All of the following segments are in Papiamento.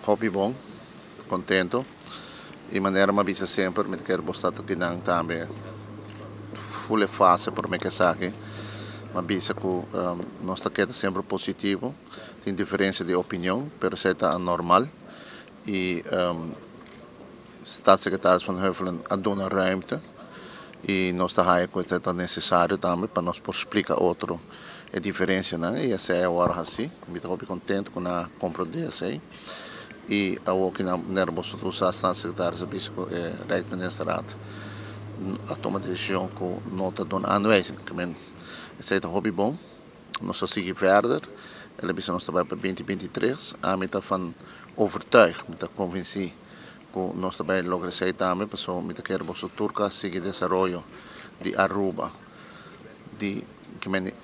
Hopi bon, contento. Y manera mi a bisa semper, mi ta kere bo ta akinan tambe full e fase prome cu esaki. Mi a bisa cu nos ta keda semper positivo, tin diferencia di opinion, pero esey ta normal. Y Staatssecretaris Van Huffelen a duna ruimte y nos ta haya cu ta necesario tambe pa nos por splica otro e diferencianan y esey awor haci. Mi ta hopi contento cu nan a comprende esey y awor cu nan manera boso tur sa, Staatssecretaris a bisa cu e Rijksministerraad a tuma decision cu no ta duna aanwijzing. Esey ta hopi bon. Nos ta sigui verder. El a bisa nos ta bay pa 2023. Ami ta van overtuig, mi ta convenci cu nos ta bay logra esey tambe, pasobra mi ta kere boso tur cu a sigui desaroyo di Aruba di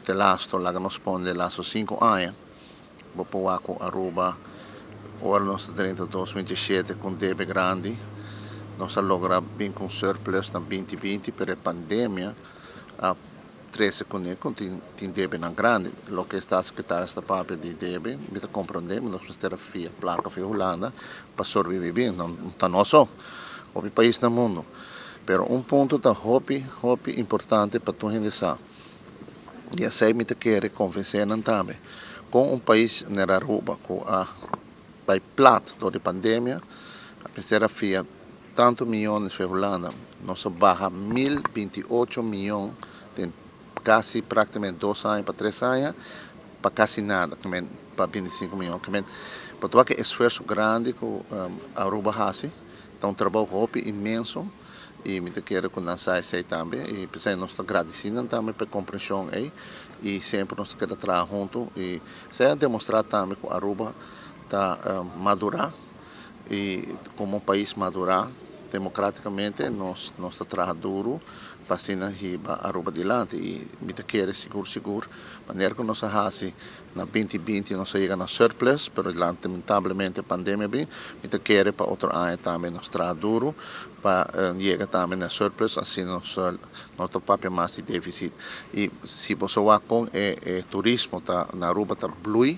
te lasto, laga nos pone de lasto 5 aña, bo por wak cu Aruba ora nos ta drenta 2017 cu un debe grandi, nos a logra bin cu un surplus na 2020, pero e pandemia a trece cune cu tin debenan grandi. Loke staatssecretaris ta papia di debe, mi ta comprende, nos mester a fia placa for Hulanda pa sobrevivi, no ta nos so, hopi pais na mundo. Pero un punto ta hopi, hopi importante pa tur hende sa. Y esey mi ta kere convence nan tambe. Cu un pais manera Aruba, cu a bay plat door di pandemia, a mester a fia tanto miyones for Hulanda, nos a baha 1028 miyon den casi practicamente 2 aña pa 3 aña, pa casi nada, pa 25 miyon. Pa tur e esfuerso grandi cu Aruba a haci, ta un trabou hopi inmenso y mi ta kere cu nan sa esey tambe y pesey nos ta agradecido tambe pa e comprension ey y semper nos ta keda traha hunto y esey a demostra tambe cu Aruba ta madura y como un pais madura democraticamente nos ta traha duro pa asina hiba Aruba dilanti. Y mi ta kere sigur sigur, manera cu nos a haci na 2020, nos a yega na surplus, pero lamentablemente pandemia bin, mi ta kere pa otro aña tambe nos traha duro pa yega tambe na surplus, asina nos no ta papia mas di deficit. Y si bo wak con e turismo ta na Aruba ta bloei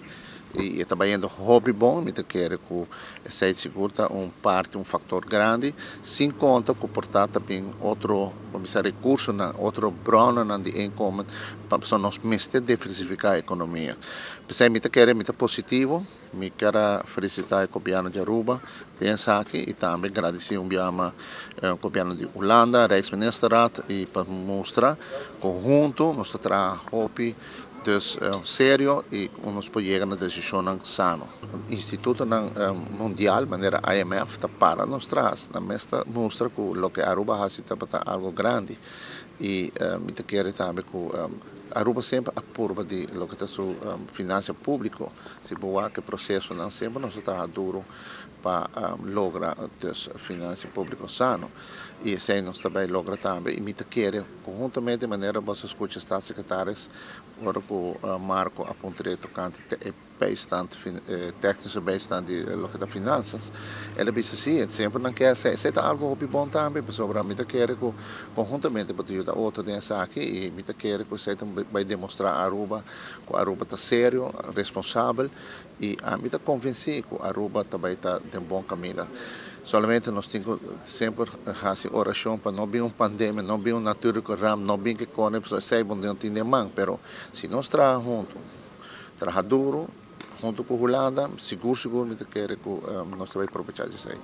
y ta bayendo hopi bon, mi ta kere cu esey sigur ta un parti, un factor grandi, sin conta cu por ta tambe otro, ban bisa, recursonan, otro bronnan di inkomen, pa nos mester diversifica e economia. Pesey mi ta kere, mi ta positivo, mi kier felicita e gobierno di Aruba, den esaki, y tambe gradici un biaha e gobierno di Hulanda, Rijksministerraad, y pa mustra cu hunto nos ta traha hopi dus serio y nos por yega na decision sano. Instituto mundial, manera IMF, ta para nos tras, nan mes ta mustra cu loke Aruba a haci ta algo grandi. Y mi ta kere tambe cu Aruba semper a purba di loke ta su finansa publico. Si bo wak e procesonan, semper nos a traha duro pa logra dus finansa publico sano. Y esey nos tambe logra tambe. Y mi ta kere conhuntamente, manera bo a scucha staatssecretaris, ora cu Marco a puntra tocante e bijstand, technische bijstand di loke ta finanzas. El a bisa si, semper nan kier esey. Esey ta algo hopi bon tambe, pasobra mi ta kere cu conhuntamente bo ta yuda otro den esaki y mi ta kere cu esey bay demostra Aruba, cu Aruba ta serio, responsabel y ami ta convenci cu Aruba ta bay ta den bon caminda. Solamente nos tin cu semper haci oracion pa no bin un pandemia, no bin un natuurlijke ramp, no bin cu cone, esey bo no tin den man, pero si nos traha hunto, traha duro, hunto cu Hulanda, sigur sigur mi ta kere cu nos ta bay aprovecha di esey.